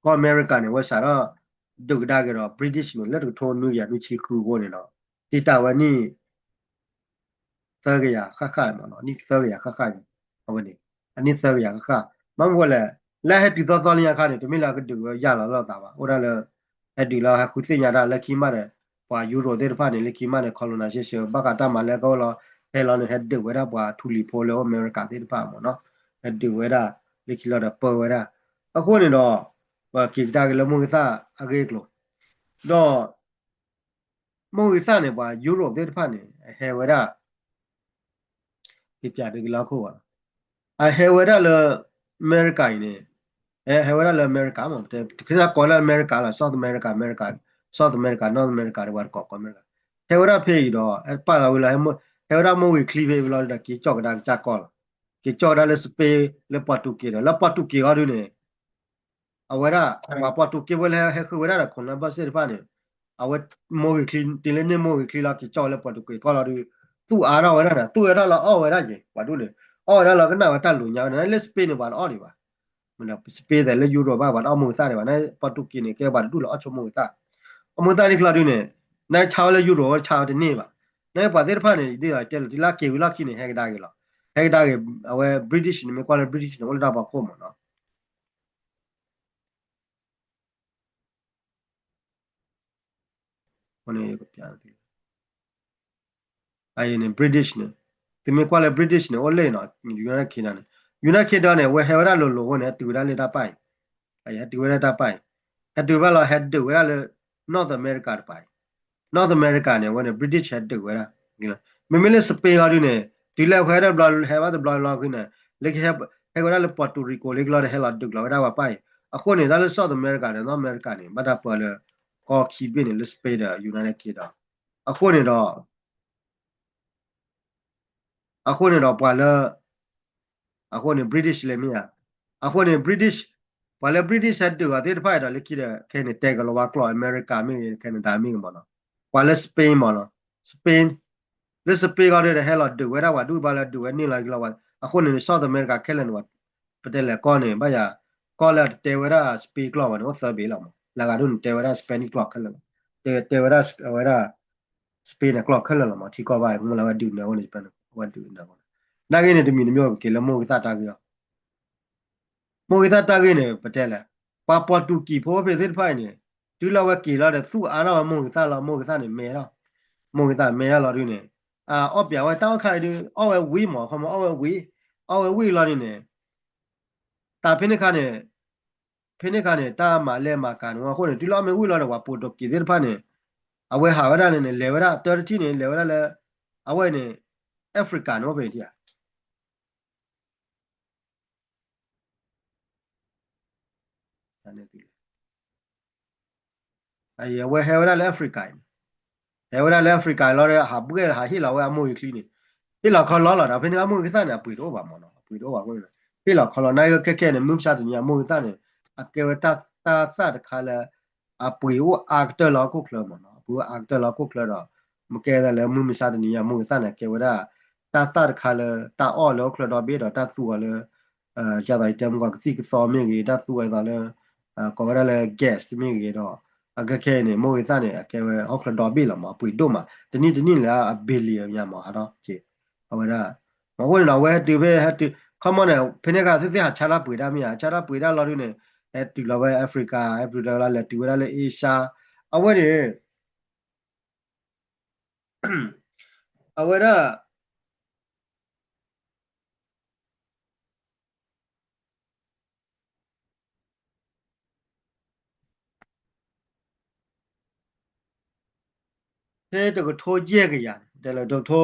ကီၢ်အမဲရကၤန့ၣ် အဝဲစးထီၣ်ဒုးကဒါက့ၤဒီး British န့ၣ် လၢတကထိနွံကယၤနွံဆံဃုအဃိန့ၣ်ဒီး တံၢ်တၢ်ဝဲနံၣ် သၢကယၤဃၣ်ဃၣ်မ့ၢ်နီၤ နံၣ်သၢကယၤဃၣ်ဃၣ်န့ၣ် အဝဲန့ၣ် အနံၣ်သၢကယၤဃၣ်ဃၣ် ဘၣ်မနုၤဃိလဲၣ် လၢဟဲတုၤသီသီလၢညါခါန့ၣ် တမ့ၢ်လၢကဒုးဝဲယၤလီၤလိာ်သးဘၣ် အိၣ်ဒၣ်လၢ ဟဲဒုးလီၤဟဲဃုသ့ၣ်ညါတၢ်လၢခံမးဒီး ပှၤယူရိးသ့ၣ်တဖၣ်န့ၣ် လၢခံမးန့ၣ် colonization ဘၣ်ဃးတၢ်မၤလၢကအိၣ်လီၤ ဟဲလီၤန့ၣ် ဟဲဒုးဝဲဒၣ်ပှၤထူလံၤဖိလၢအမဲရကၤသ့ၣ်တဖၣ်မ့ၢ်နီၤ ဟဲဒုးဝဲဒၣ် လၢခံလီၤဒီးပၢဝဲဒၣ် အဃိန့ၣ်ဒီး ပက့ၤကဒါက့ၤလၢမိၢ်ဂ့ၤသၣ်အဂ့ၢ်အကျိၤ ဒီး မိၢ်ဂ့ၤသၣ်န့ၣ် ပှၤယူရိးသ့ၣ်တဖၣ်န့ၣ် အဟဲဝဲဒၣ် က့ၤပျးဒုးက့ၤလၢဟီၣ်ခိၣ်ဘၣ်လီၤ အဟဲဝဲဒၣ်လၢ အမဲရကၤအံၤန့ၣ် ဟဲဝဲဒၣ်လၢအမဲရကၤမး တဖဲန့ၣ်ကိးဝဲဒၣ်အမဲရကၤလီၤ South America အမဲရကၤ South America North America ဒီးပှၤတကိးကိးအမဲရကၤ ဟဲဝဲဒၣ်ဖဲအံၤဒီး ပာ်လီၤဝံၤလီၤ ဟဲဝဲဒၣ်မိၢ်ဂ့ၤချံဖဲအံၤဝံၤလီၤဒီး က့ၤကၠီၣ်ကဒါကစၢ်ကီၢ်လီၤ က့ၤကၠီၣ်ကဒါလၢ Spain လၢ Portuguese ဒီး လၢ Portuguese အီၤဒုန့ၣ် အဝဲဒၣ် ပှၤ Portuguese ဝဲလၢဟဲဃုဝဲဒၣ်ဒီး Columbus သ့ၣ်တဖၣ်န့ၣ် အဝဲမိၢ်ဂ့ၤချံ တုၤလၢန့ၢ်မိၢ်ဂ့ၤချံလီၤ က့ၤကၠီၣ်ဝဲလၢ Portuguese ကီၢ်လီၤဒု သူၣ်အါထီၣ်ဝဲဒၣ်ဒီး သူၣ်အါထီၣ်လီၤအီၣ်ဝဲဒၣ်က့ၤ ပှၤဒူၣ်န့ၣ် အီၣ်ဝဲဒၣ်လီၤကနၣ်ဝဲတၢ်လိၤညါဝဲဒၣ် လၢ Spain န့ၣ် ပှၤတအီၣ်ဒံးဘၣ် Spain သ့ၣ်လၢယူရိးဘၣ် ပှၤတအီၣ်မိၢ်ဂ့ၤသၣ်ဒံးဘၣ် န့ၣ် Portuguese န့ၣ် ကဲပှၤတဒူၣ်လီၤအီၣ်ဆိမိၢ်ဂ့ၤသၣ် အမိၢ်ဂ့ၤသၣ်န့ၣ်ချီဒုန့ၣ် နဆါဝဲလၢယူရိးဝဲဆါဝဲတန့ၢ်ဘၣ် န့ၣ်ပှၤသ့ၣ်တဖၣ်န့ၣ် ဒ်သိးတဲလီၤ တုၤလၢက့ၤဝံၤလီၢ်ခံန့ၣ် ဟဲကဒါက့ၤလီၤ ဟဲကဒါက့ၤ အဝဲ British န့ၣ် မ့ၢ်ကွၢ်လၢ British န့ၣ် အိၣ်လၢတၢ်ဖီခိၣ်မ့ၢ်နီၤ န့ၣ် British န့ၣ် သုမ့ၢ်ကွၢ်လၢ British န့ၣ် အိၣ်လၢနီၤ United Kingdom န့ၣ် United Kingdom န့ၣ် အဝဲဟဲဝဲဒၣ်လိၤလိၤအဃိန့ၣ် ဟဲတုၤဝဲဒၣ်လၢတၢ်ပၢ်အံၤ ဟဲတုၤဝဲဒၣ်တၢ်ပၢ်အံၤ ဟဲတုၤဘၣ်လီၤ ဟဲဒုးဝဲဒၣ်လၢ North America တပၤအံၤ North America န့ၣ် အဝဲန့ၣ် British ဟဲဒုးဝဲဒၣ် မ့မ့ၢ်လၢ Spain အီၤဒုန့ၣ် တုၤလၢအဝဲဟဲဒၣ်ဘျီ ဟဲဘၣ်တဘျီလီၤဃုန့ၣ် လၢကဟဲ ဟဲဝဲဒၣ်လၢ Puerto Rico လၢကလီၤဒီး ဟဲလီၤဒုးလီၤဝဲဒၣ်ပှၤပၢ်အံၤ အဃိန့ၣ် တၢ်လၢ South America န့ၣ် North America န့ၣ် ဘၣ်တၢ်ပၢလၢ ကီခံဘ့ၣ်န့ၣ် လၢ Spain ဒီး United Kingdom အဃိန့ၣ်ဒီး အဃိန့ၣ်ဒီးပှၤလၢ အဃိန့ၣ် British လဲၣ်မ့ၢ်ဧါ အဃိန့ၣ် British ပှၤလၢ British ဟဲဒုးအီၤသ့ၣ်တဖၣ်အံၤဒီး လၢခံဒီး ခဲအံၤန့ၣ် တဲကလီၤဝါကျိာ် America မ့ၢ်ဂ့ၤ Canada မ့ၢ်ဂ့ၤမ့ၢ်နီၤ ပှၤလၢ Spain မ့ၢ်နီၤ Spain လၢ Spain ဂီၢ်ဒီး ဟဲလီၤဒုးဝဲဒၣ်ပှၤဒူၣ်ဘၣ်လၢဒုးဝဲန့ၢ်လီၤကလီၤဝါ အဃိန့ၣ် South America ခဲလၢာ်န့ၣ် ပတဲလဲၤကီၢ်န့ၣ် ဘၣ်ယၤ ကီၢ်လၢအတတဲဝဲဒၣ် Spain ကျိာ်ဘၣ်န့ၣ် အိၣ်သၢဘ့ၣ်လီၤမး လၢဂၤဒိၣ်န့ၣ် တဲဝဲဒၣ် Spanish ကျိာ်ခဲလၢာ်လီၤ တဲ တဲဝဲဒၣ် အဝဲဒၣ် Spain န့ၣ် ကျိာ်ခဲလၢာ်လီၤမး ထံကီၢ်ဘၣ် မ့ၢ်လၢအဝဲဒုးနၢၤအဃိန့ၣ် အဝဲဒုးနၢၤအဃိန့ၣ် နာ်က့န့ၣ် တမံၤတမံၤပက့ၤလၢမိၢ်ဂ့ၤသၣ်တၢ်ဂ့ၢ်လီၤ မိၢ်ဂ့ၤသၣ်တၢ်ဂ့ၢ်န့ၣ် ပတဲလဲၣ် ပှၤ Portuguese ဖိဖဲသ့ၣ်တဖၣ်အံၤန့ၣ် တုၤလၢအဝဲက့ၤလီၤဒီး သူၣ်အါထီၣ်ဝဲမိၢ်ဂ့ၤသၣ်လီၤ မိၢ်ဂ့ၤသၣ်န့ၣ် မဲထီၣ် မိၢ်ဂ့ၤသၣ်မဲထီၣ်လီၤဒုန့ၣ် အအီၣ်ပျးဝဲတၢ်အီၣ်ခါအံၤဒု အီၣ်ဝဲဝံၤမး ခီမီ အီၣ်ဝဲဝံၤ အီၣ်ဝဲဝံၤလီၤဒုန့ၣ် တၢ်ဖဲန့ၣ်ခါန့ၣ် ဖဲန့ၣ်ခါန့ၣ် တၢ်မၤလဲၢ်မၤကၤန့ၣ် အဃိန့ၣ် တုၤလၢအီၣ်မ့ၢ်ဝံၤလီၤဒီး ပှၤ Portuguese သ့ၣ်တဖၣ်န့ၣ် အဝဲဟးဝဲဒၣ်န့ၣ်န့ၣ် လဲၤဝဲဒၣ် တၢတထံၣ်န့ၣ် လဲၤဝဲဒၣ်လၢ အဝဲန့ၣ် Africa န့ၣ် အိၣ်ဖဲန့ၣ် အဝဲဟဲဝဲဒၣ်လၢ Africa အံၤန့ၣ် ဟဲဝဲဒၣ်လၢ Africa လီၤဒီး ဟးဘှဲၣ်ဟးဟ့ၣ်လီၤဝဲအမိၢ်ဂ့ၤချံန့ၣ် ဟ့ၣ်လီၤခီလီလီၤဒီး ဖဲန့ၣ်အမိၢ်ဂ့ၤသၣ်န့ၣ် အပှ့ၤတအိၣ်ဘၣ်မးနီၤ အပှ့ၤတအိၣ်ဘၣ်အဃိန့ၣ် ဟ့ၣ်လီၤခီလီ နာ်က့ခဲခဲန့ၣ် မုၢ်မဆါတနံၤအမိၢ်ဂ့ၤသၣ်န့ၣ် အကဲဝဲတၢ်သၣ်တခါလၢ အပှ့ၤအိၣ်အါကတၢၢ်လၢဟီၣ်ခိၣ်ချၢမးနီၤ အပှ့ၤအိၣ်အါကတၢၢ်လၢဟီၣ်ခိၣ်ချၢဒီး မ့ၢ်ကဲဝဲဒၣ်လၢမုၢ်မဆါတနံၤအမိၢ်ဂ့ၤသၣ်န့ၣ် ကဲဝဲဒၣ် တၢ်သၣ်တခါလၢ တၢ်အီၣ်လၢဟီၣ်ခိၣ်ချၢဒီဘ့ၣ်ဒီး တၢ်သူအီၤလၢ ဒ်သိးယတဲမုၢ်ကီၢ်ကသံၣ်ကသီမ့ၢ်ဂ့ၤ တၢ်သူအီၤဒ်သိးလၢ ကိးဝဲဒၣ်လၢ gas မ့ၢ်ဂ့ၤဒီး အခဲခဲအံၤန့ၣ် မိၢ်ဂ့ၤသၣ်န့ၣ် အကဲဝဲဟီၣ်ခိၣ်ချၢဒီဘ့ၣ်လီၤမး အပှ့ၤဒိၣ်မး တနံၣ်တနံၣ်လၢအ billion ညါမး ဟးထီၣ်က့ၤ အဝဲဒၣ် မ့ၢ်အဃိန့ၣ်ဒီး အဝဲဟဲတုၤဖဲဟဲတုၤ ခီမီန့ၣ် ဖဲန့ၣ်အခါ သုသ့ၣ်ဟးဆါတၢ်ပှ့ၤတၢ်မ့ၢ်ဧါ ဟးဆါတၢ်ပှ့ၤတၢ်လီၤဒုန့ၣ် ဟဲတုၤလီၤဝဲ Africa ဟဲတုၤလီၤဝဲဒၣ် လဲၤတုၤဝဲဒၣ်လၢ Asia အဝဲန့ၣ် အဝဲဒၣ် ဖဲတကထိယဲၢ်ကယၤ တဲလၢ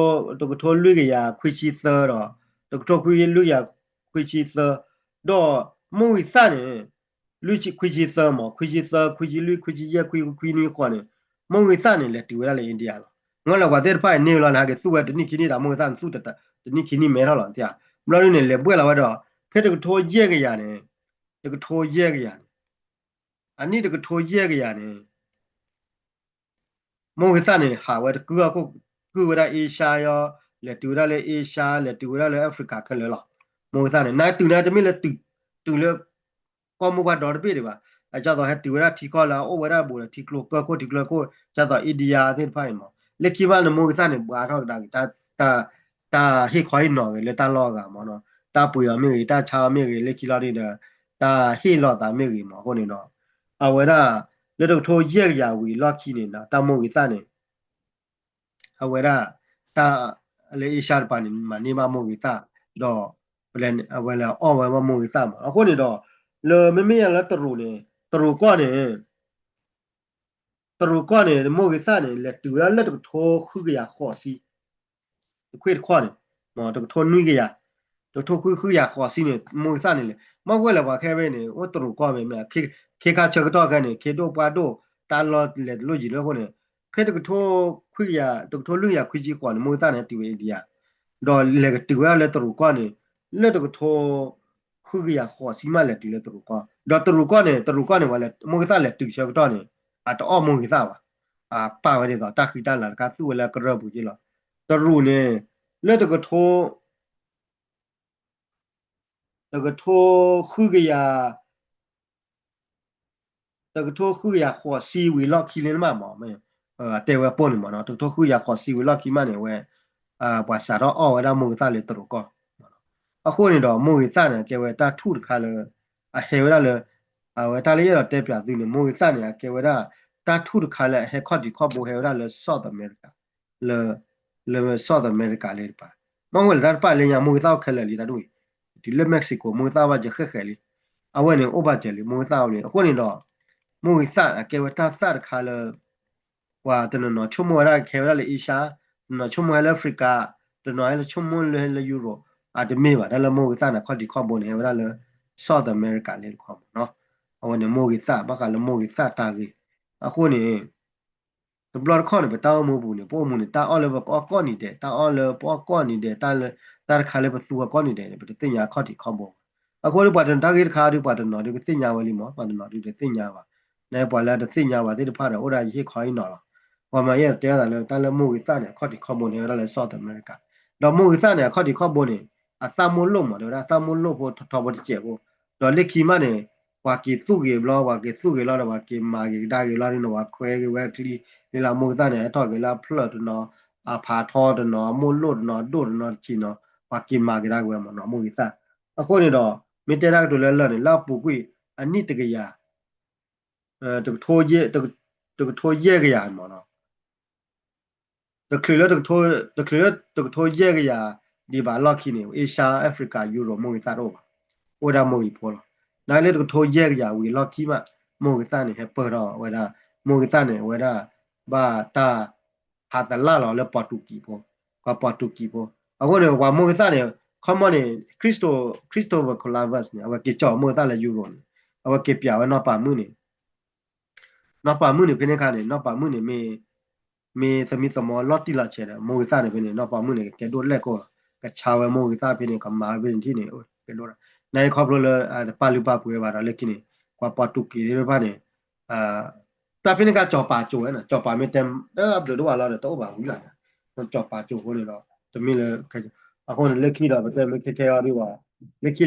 တကထိလွံၢ်ကယၤခွံဆံသၢဒီး တကထိခွံလွံၢ်ကယၤခွံဆံသၢ ဒီးမိၢ်ဂ့ၤသၣ်န့ၣ် လွံၢ်ဆံခွံဆံသၢမး ခွံဆံသၢ ခွံဆံလွံၢ် ခွံဆံယဲၢ် ခွံခွံနွံဃီန့ၣ် မိၢ်ဂ့ၤသၣ်န့ၣ် လဲၤတုၤဝဲဒၣ်လၢ India လီၤ. မ့ၢ်လၢပှၤသ့ၣ်တဖၣ်အံၤန့ၢ်ဝဲလီၤန့ၣ် ဟဲက့ၤသူၣ်ဝဲတနံၣ်ခံနံၣ်ဒီး မိၢ်ဂ့ၤသၣ်န့ၣ်သူၣ်တနံၣ်ခံနံၣ်မဲထီၣ်လီၤ. ဘျီဒ်န့ၣ် လဲၤဘှဲၣ်လီၤဝဲဒီး ဖဲတကထိယဲၢ်ကယၤန့ၣ် တကထိယဲၢ်ကယၤန့ၣ် အနံၣ်တကထိယဲၢ်ကယၤန့ၣ် မိၢ်ဂ့ၤသၣ်န့ၣ် ဟးဝဲတကုၢ်အခိၣ် ကုၢ်ဝဲဒၣ် Asia ယီၤ လဲၤတုၤဝဲဒၣ်လၢ Asia လဲၤတုၤဝဲဒၣ်လၢ Africa ခဲလၢာ်လီၤ. မိၢ်ဂ့ၤသၣ်န့ၣ် နတုၤန့ၣ် တမ့ၢ်လၢ တုၤလၢ ကီၢ်မိၢ်ပှၢ်ဒီတဘ့ၣ်ဒံးဘၣ်. အဒ်သိးဟဲတုၤဝဲဒၣ်ထံကီၢ်လၢအအိၣ်ဝဲဒၣ်ဘူးဒီးထံကျိကၢၢ်ခိၣ် ထံကျိကၢၢ်ခိၣ် ဒ်သိး India သ့ၣ်တဖၣ်အံၤမး လၢခံမးန့ၣ် မိၢ်ဂ့ၤသၣ်န့ၣ် ဘှါထီၣ်ကဒါက့ၤ တၢ်ဟ့ၣ်ခီဟ့ၣ်နီၤဂ့ၤလၢတၢ်လီၢ်အဂၤမးနီၤ တၢ်ပှ့ၤအီၤမ့ၢ်ဂ့ၤ တၢ်ဆါအီၤမ့ၢ်ဂ့ၤ လၢခံလီၤဒ်ဒီး တၢ်ဟ့ၣ်လီၤသးမ့ၢ်ဂ့ၤမး အဃိန့ၣ်ဒီး အဝဲဒၣ် လၢတကထိယဲၢ်ကယၤဝံၤလီၢ်ခံန့ၣ်ဒီး တၢ်မိၢ်ဂ့ၤသၣ်န့ၣ် အဝဲဒၣ် တၢ် လၢ Asia တပၤန့ၣ် မၤန့ၢ်ဘၣ်မိၢ်ဂ့ၤသၣ် ဒီး အဝဲလဲၤအီၣ်ဝဲဘၣ်မိၢ်ဂ့ၤသၣ်မး အဃိန့ၣ်ဒီး လၢမ့မ့ၢ်လၢတရူးန့ၣ် တရူးကီၢ်န့ၣ် တရူးကီၢ်န့ၣ် မိၢ်ဂ့ၤသၣ်န့ၣ် လဲၤတုၤဝဲဒၣ်လၢတကထိဃုကယၤဃိးဆံ တခွ့ၣ်တခီန့ၣ် တကထိနွံကယၤ တကထိဃုဃုကယၤဃိးဆံန့ၣ် မိၢ်ဂ့ၤသၣ်န့ၣ်လဲၤ မ့ၢ်ဝဲလဲၣ်ပှၤခဲဝဲန့ၣ် အိၣ်တရူးကီၢ်မ့ၢ်မ့ၢ် ခ့ခါဆၢကတီၢ်ခဲန့ၣ် ခ့ဒိၣ်ပှၢ်ဒိၣ် တၢ်လီၢ်လဲၤတလိၣ်ယံၤလၢအဃိန့ၣ် ဖဲတကထိခွံကယၤ တကထိလွံၢ်ကယၤခွံဆံဃိးန့ၣ် မိၢ်ဂ့ၤသၣ်န့ၣ်တုၤဝဲ India ဒီးလဲၤကတုၤဝဲဒၣ်လၢတရူးကီၢ်န့ၣ် လၢတကထိ ဃုကယၤဃိးဆံမးလဲၤတုၤလၢတရူးကီၢ် ဒီးတရူးကီၢ်န့ၣ် တရူးကီၢ်န့ၣ် ပှၤလဲၤ မိၢ်ဂ့ၤသၣ်လဲၤတုၤဆၢကတီၢ်န့ၣ် အတအီၣ်မိၢ်ဂ့ၤသၣ်ဘၣ် အပာ်ဝဲဒ်သိး တၢ်ဃံတၢ်လၤတခါသူၣ်ဝဲလၢကရၢၢ်ပူၤက့လီၤ. တရူးန့ၣ် လၢတကထိ တကထိဃုကယၤ တကထိဃုကယၤဃိးဆံဝံၤလီၢ်ခံလံမးမး တဲဝဲပိၢ်န့ၣ်မးနီၤ တကထိဃုကယၤဃိးဆံဝံၤလီၢ်ခံမးန့ၣ် အဝဲ ပှၤစးထီၣ်အီၣ်ဝဲဒၣ်မိၢ်ဂ့ၤသၣ်လၢတရူးကီၢ် အဃိန့ၣ်ဒီး မိၢ်ဂ့ၤသၣ်န့ၣ် အကဲဝဲတၢ်ထူၣ်တခါလၢ အဟဲဝဲဒၣ်လၢ အဝဲတၢ်လၢယအဲၣ်ဒိးတဲပၠးသုန့ၣ် မိၢ်ဂ့ၤသၣ်န့ၣ် အကဲဝဲဒၣ် တၢ်ထူၣ်တခါလၢအဟဲခီၣ်ထံးခီၣ်ဘိဟဲဝဲဒၣ်လၢ South America လၢ လၢ South America လၢတပၤ မ့ၢ်ဝဲလၢတၢ်တပာ်လၢညါ မိၢ်ဂ့ၤသၣ်အိၣ်ခဲလၢာ်လံတၢ်ဒ်အံၤ တုၤလၢ Mexico မိၢ်ဂ့ၤသၣ်ဘၣ်ယဲၢ်ဃဲၣ်ဃဲၣ်လံ အဝဲန့ၣ်အိၣ်ဘၣ်စၢၤလံ မိၢ်ဂ့ၤသၣ်အိၣ်လံ အဃိန့ၣ်ဒီး မိၢ်ဂ့ၤသၣ်အကဲဝဲတၢ်သၣ်တခါလၢ ပှၤတနီၤနီၤဆိကမိၣ်ဝဲဒၣ်ကဟဲဝဲဒၣ်လၢ Asia တနီၤဆိကမိၣ်ဟဲလၢ Africa တနီၤဟဲလၢဆိကမိၣ်လၢဟဲလၢ Europe အတမ့ၢ်ဘၣ် တၢ်လၢမိၢ်ဂ့ၤသၣ်န့ၣ် ခီၣ်ထံးခီၣ်ဘိန့ၣ် ဟဲဝဲဒၣ်လၢ South America လၢတခီမးနီၤ အဝဲန့ၣ်မိၢ်ဂ့ၤသၣ် ဘၣ်ဃးလၢမိၢ်ဂ့ၤသၣ်တၢ်ဂ့ၢ် အဃိန့ၣ် တဘျီတခီၣ်န့ၣ် ပတၢ်အိၣ်မူပူၤန့ၣ် ပအိၣ်မူန့ၣ် တၢ်အီၣ်လၢပကအီၣ်ကိးနံၤဒဲး တၢ်အီၣ်လၢပအီၣ်ကိးနံၤဒဲး တၢ်လၢ တၢ်တခါလၢပသူအီၤကိးနံၤဒဲးန့ၣ် ပတသ့ၣ်ညါအခီၣ်ထံးခီၣ်ဘိ အဃိဒီးပှၤတနီၤတၢ်ဂ့ၢ်တခါဒီးပှၤတနီၤဒုးကသ့ၣ်ညါဝဲလံမး ပှၤတနီၤဒုးတသ့ၣ်ညါဘၣ် နပှၤလၢတသ့ၣ်ညါဘၣ်သ့ၣ်တဖၣ်ဒီး အိၣ်ဒၣ်ယဟ့ၣ်ခီဟ့ၣ်နီၤလီၤ ပှၤမၤယဲၢ်တဲသးလၢတၢ်လၢမိၢ်ဂ့ၤသၣ်န့ၣ် အခီၣ်ထံးခီၣ်ဘိန့ၣ် ဟဲဝဲဒၣ်လၢ South America ဒီးမိၢ်ဂ့ၤသၣ်န့ၣ် အခီၣ်ထံးခီၣ်ဘိန့ၣ် အသၣ်မိၢ်လိၣ်မး တဲဝဲဒၣ်သၣ်မိၢ်လိၣ်ဖိထီထီဖိတစဲးဖိ ဒီးလၢခံမးန့ၣ် ပှၤက့ၤသူၣ်ဂ့ၤဘျီ ပှၤက့ၤသူၣ်ဂ့ၤလီၤဒီး ပှၤက့ၤမၤက့ၤကဒါက့ၤလီၤန့ၣ် ပှၤခွဲက့ၤဝဲချံ လၢမိၢ်ဂ့ၤသၣ်န့ၣ် ဟဲထီၣ်က့ၤလၢအဖျၢၣ်တနီၤ အဖးထီတနီၤ အမိၢ်လိၣ်တနီၤ ဒိၣ်တနီၤတဆံးနီၤ ပှၤက့ၤမၤက့ၤဒၣ်က့ၤဝဲမးနီၤ မိၢ်ဂ့ၤသၣ် အဃိန့ၣ်ဒီး မ့ၢ်တဲဒၣ်ကတိၤလၢလၢာ်န့ၣ် လၢအပူၤကွံာ် အနံၣ်တကယၤ တကထိယဲၢ်ကယၤမးနီၤ တချုးလၢ တချုးလၢတကထိယဲၢ်ကယၤဒံးဘၣ်လီၢ်ခံန့ၣ် Asia Africa Europe မိၢ်ဂ့ၤသၣ်တအိၣ်ဘၣ် အိၣ်ဝဲဒၣ်မိၢ်ဂ့ၤဖိလီၤ နာ်လၢတကထိယဲၢ်ကယၤဝံၤလီၢ်ခံမး မိၢ်ဂ့ၤသၣ်န့ၣ် ဟဲပၢၢ်ထီၣ်ဝဲဒၣ် မိၢ်ဂ့ၤသၣ်န့ၣ် အဝဲဒၣ် ဘၣ်တၢ် ဟးသလၣ်လီၤလၢပီၣ်တူၢ်ကံးဖိ ပှၤပီၣ်တူၢ်ကံးဖိ အဃိန့ၣ် ပှၤမိၢ်ဂ့ၤသၣ်န့ၣ် ခီမီန့ၣ် Christo Christopher Columbus န့ၣ် အဝဲက့ၤကၠီၣ်မိၢ်ဂ့ၤသၣ်လၢ Europe န့ၣ် အဝဲက့ၤပၠးဝဲနီၢ်ပၤမုၣ်န့ၣ် နီၢ်ပၤမုၣ်န့ၣ် ဖဲန့ၣ်အခါန့ၣ် နီၢ်ပၤမုၣ်န့ၣ် မ့ၢ်သမံသမိးလီၤတံၢ်လီၤဆဲးဒီး မိၢ်ဂ့ၤသၣ်န့ၣ် ဖဲန့ၣ် နီၢ်ပၤမုၣ်န့ၣ် ကကဲဒိၣ်လဲၣ်ကိၢ်လီၤ ကဆါဝဲမိၢ်ဂ့ၤသၣ်ဖဲန့ၣ် ကမၤဝဲဖဲန့ၣ်ထံၣ်န့ၣ် ကဲဒိၣ် နာ်အံၤခီဖျိလၢ တပာ်လုၢ်ပာ်ပှ့ၤဘၣ်ဒီးလၢခံန့ၣ် ပှၤပီၣ်တူၢ်ကံးသ့ၣ်တဖၣ်န့ၣ် တၢ်ဖဲန့ၣ်အခါ ကၠီၤပၤကၠိၤဝဲန့ၣ် ကၠီၤပၤမ့ၢ်တဲ အဘျုးတဝၣ်လီၤဒီး တအိၣ်ဘၣ်ဝံၤလီၤန့ၣ် ကၠီၤပၤကၠိၤအဃိန့ၣ်ဒီး တမ့ၢ်လၢ အဃိန့ၣ် လၢခံဒီး ပတဲမ့ၢ်ခဲခဲအံၤဒ်ဝဲ လၢခံဒီး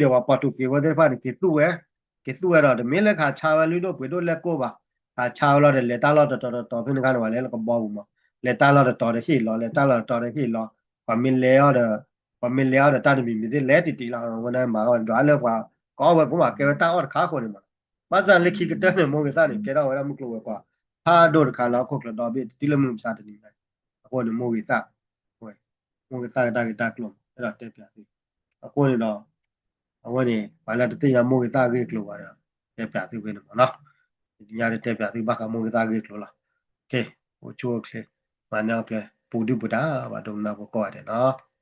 ပှၤပီၣ်တူၢ်ကံးဝဲသ့ၣ်တဖၣ်န့ၣ် က့ၤသူၣ်ဝဲ က့ၤသူၣ်ဝဲဒီး တမ့ၢ်လၢကဟးဆါဝဲလုၢ်ဒိၣ်ပှ့ၤဒိၣ်လဲၣ်ကိၢ်ဘၣ် ဟးဆါဝဲလီၤဒီး လဲၤတၢ်လီၢ်တတီၤတတီၤ ဖဲန့ၣ်အခါန့ၣ် ပှၤလဲၤလၢကဘီပူၤမး လဲၤတၢ်လီၢ်တတီၤဒီးဟ့ၣ်လီၤ လဲၤတၢ်လီၢ်တတီၤဒီးဟ့ၣ်လီၤ ပှၤမ့ၢ်လဲၤအီၤဒီး ပှၤမ့ၢ်လဲၤအီၤဒီး တၢ်တမံၤမံၤသ့ၣ်လဲၤတံၢ်တံၢ်လီၤ ဝဲဒၣ်မၤအီၤဒီး အလၢပှၤ ကအီၣ်ဝဲကိးဘၣ် ကဲဝဲတၢ်အီၣ်တခါအဃိန့ၣ်မး ဘၣ်ဆၣ်လၢခံကတၢၢ်န့ၣ် မိၢ်ဂ့ၤသၣ်န့ၣ် ကဲထီၣ်ဝဲဒၣ်မုၢ်ကျိၤဝဲၤကွာ် ဖးဒိၣ်တခါလၢဟီၣ်ခိၣ်ချၢဒီဘ့ၣ် တုၤလၢမုၢ်မဆါတနံၤညါ အဃိန့ၣ် မိၢ်ဂ့ၤသၣ် ဝဲ မိၢ်ဂ့ၤသၣ်တၢ်ဂ့ၢ်တၢ်ကျိၤ အဲၣ်ဒိးတဲပၠးသု အဃိန့ၣ်ဒီး အဝဲန့ၣ် ပှၤလၢတသ့ၣ်ညါမိၢ်ဂ့ၤသၣ်အဂ့ၢ်အကျိၤဘၣ်ဒီး တဲပၠးသုဖဲန့ၣ်မးနီၤ တနံၤညါဒီးတဲပၠးသုဘၣ်ဃးမိၢ်ဂ့ၤသၣ်အဂ့ၢ်အကျိၤလီၤ အိၣ်ဆူၣ်အိၣ်ချ့ မၤန့ၢ်အီၣ်ကျဲ ပူၤဒုၣ်ပူၤဒါ ပှၤဒိကနၣ်ဖိကိးဂၤဒဲးနီၤ